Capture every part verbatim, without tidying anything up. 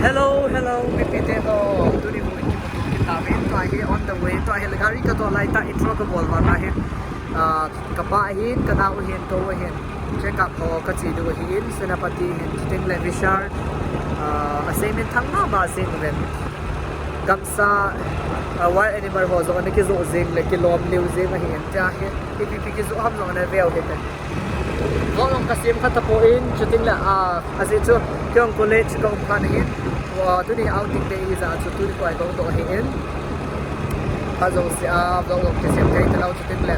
Hello, hello, mipi te ho. Tuni hung kimuto kit tauvin, tua hi on the way, tua hi gari kadoh lai tah, intro kabol val ahi. Ah, kapa ahin, kanao ahin, kou ahin. Check up ho kache diu ahin, Senapati hin, chuteng le Vishal. Ah, asei minthang mama jeng uvin. Gamsa, ah, wild animal ho jong ana kijoh jeng le kilom lheh jeng ahin, tia hi. Ipi ipi kijoh ham jong ana veu hite. Vlog jong kasem kha tapon, chuteng le, ah, ajeh chu, kei jong college kaum phat ahin, ah, tuni outing day hijeh chun tuni koi kadoh ahin. Kha jouse, ah, vlog jong kisem thei talou chuteng le,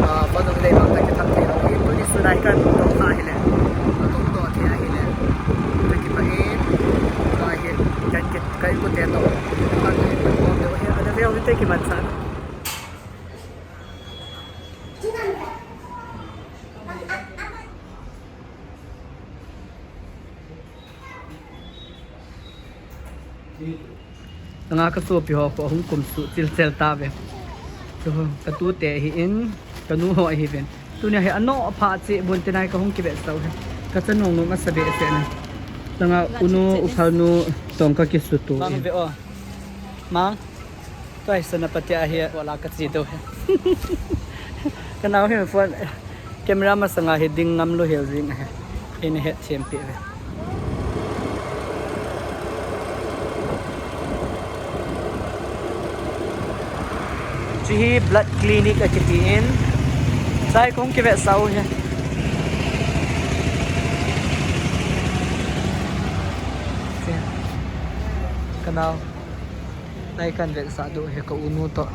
ah, phone jong dei bang kakithat thei lou ahin, tuni sunai kadoh kha ahile. Kadoh thei ahile. Kakipah in, tua hi, kan kit, ka inkote toh. Kan kit, kadoh hi, ana veu hite kimansa. Langa kasopi ho khu ahung kumsuh chilchel tauve. Chu, katute ahin, kanu ho ahiuvin. Tunia hi anoh pha cheh bun, tinai kahung kivetsah u hi. Kachanu nom asa behseh na. Langa unu, uphalnu tong kakisuto. Mang ve o. Mang. Tua hi Senapati ahi, wala kache diu ahi. Kanao hi phone, camera masanga hi ding ngam lou hel jing ahi. Eina hetthem peh uve. Chu hi blood clinic akiti in. Chai kahung kivetsah u hi. Kanao. Nai kan vetsah diu hi ka unu toh.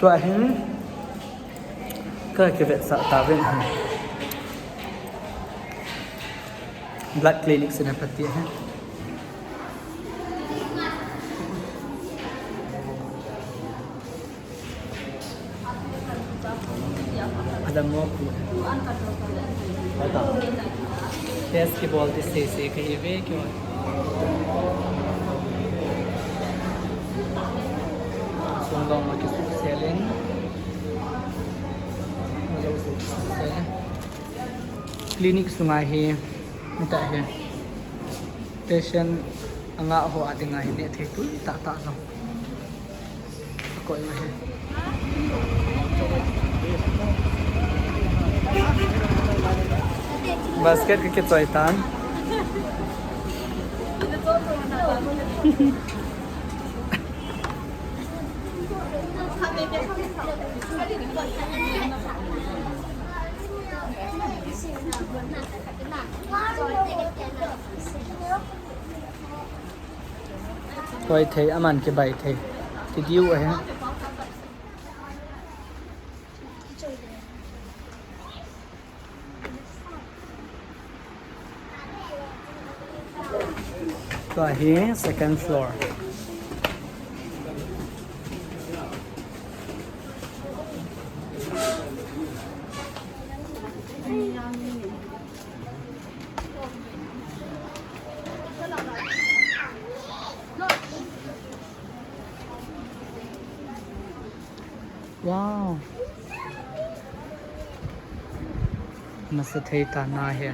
Tua hin ka kivetsah tauvin ahi. Blood clinic Senapati ahi. Adam mo ku. Test kibol ti sese kahi ve kibol. Sung dong ma kisuhsel in. Clinic sunga hi, hita hi. Patient angah ho a dinga hi nehthei tui tahtah jong. Koi ma hi. Basket ka kichoi tan. Koi thei, aman kibai thei. Ti diu ahi. Tua hi second floor. Wow. Nasa thei tana hi.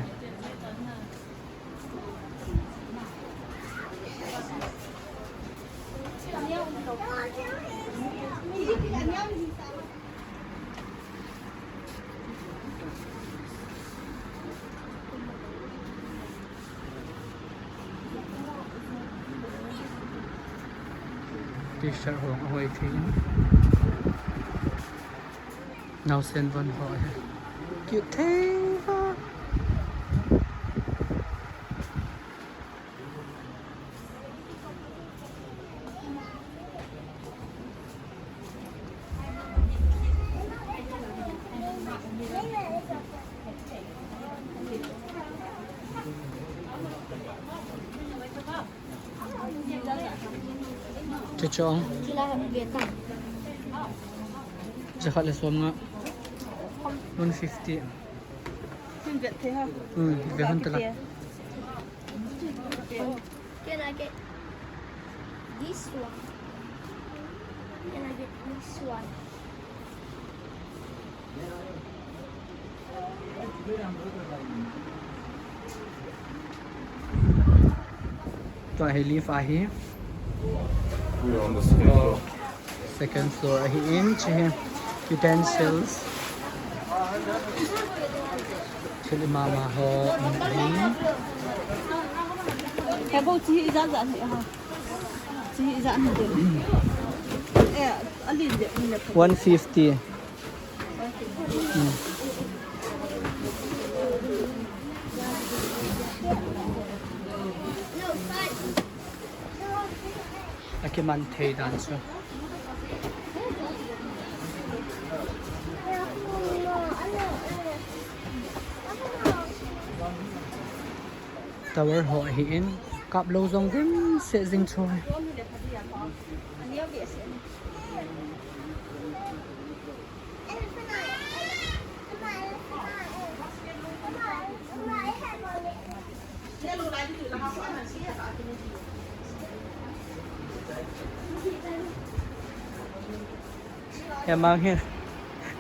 T-shirt ho ahoi thei. Naosen von ho hi. Cute thei va. Chuchu ong. Jakhat le som nga. One fifty. Hmm, ve hon tala. Can I get this one? Can I get this one? Tua hi lift ahi. We are on the second floor. Second floor ahi in, hiche hi utensils. Thil mama ho ahi. He bo, hiche hi ijat jat hi ha. Hiche hi ijat hi de. Eh, alin de, alin de. One fifty. Hmm. Akiman thei dan chu. Tower ho ahi in, kap lou jong vimset jing chu ahi. Hemang hi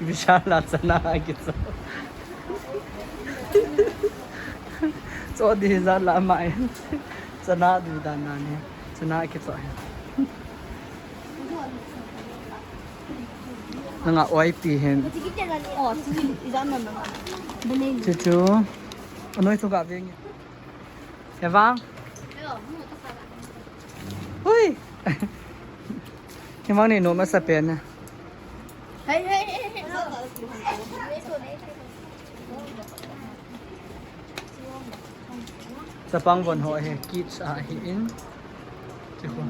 Vishal a chana akicho. Cho di jat la mai. Chana di dan na ni. Chana akicho hi. Nanga oi pi hin. Oh, ijat na na. Bene. Chuchu. Anoi chu ga veng. Hevang. Hui. Hevang ni nom asa pen na. Hey, hey, hey, hey. Chapang von ho hi kids ahi in. Chikho.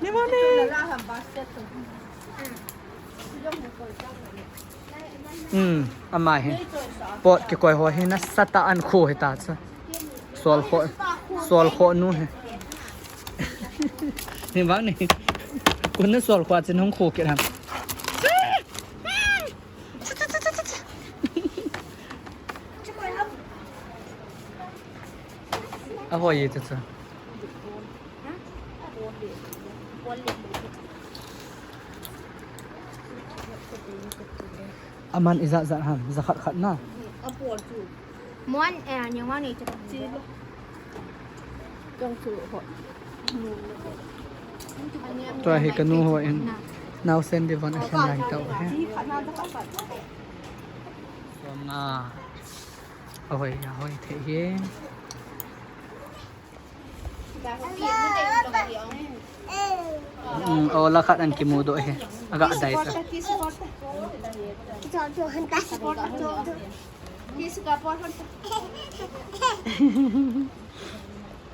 Ni mami. Hmm, ama hi. Pot kikoi ho hi nasatah a ankhu hita chu. Sol kho, sol kho nu hi. Ni vang ni. Kun na sol kho chin hung khu kit ham. Ahoi ye chu chu. Aman ijat jat ham, jakhat khat na. Muan, eh, nyong wan ni chu. Tua hi kanu ho in. Naosen di von ahin lai tau hi. Som nga. Ahoi, ahoi thei hi. Hmm, o la khat an kimu doh hi. Aga dai sa.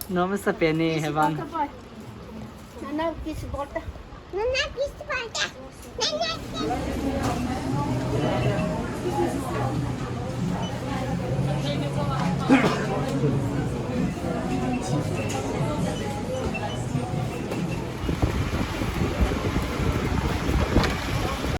Nom asa pen ni Hevang.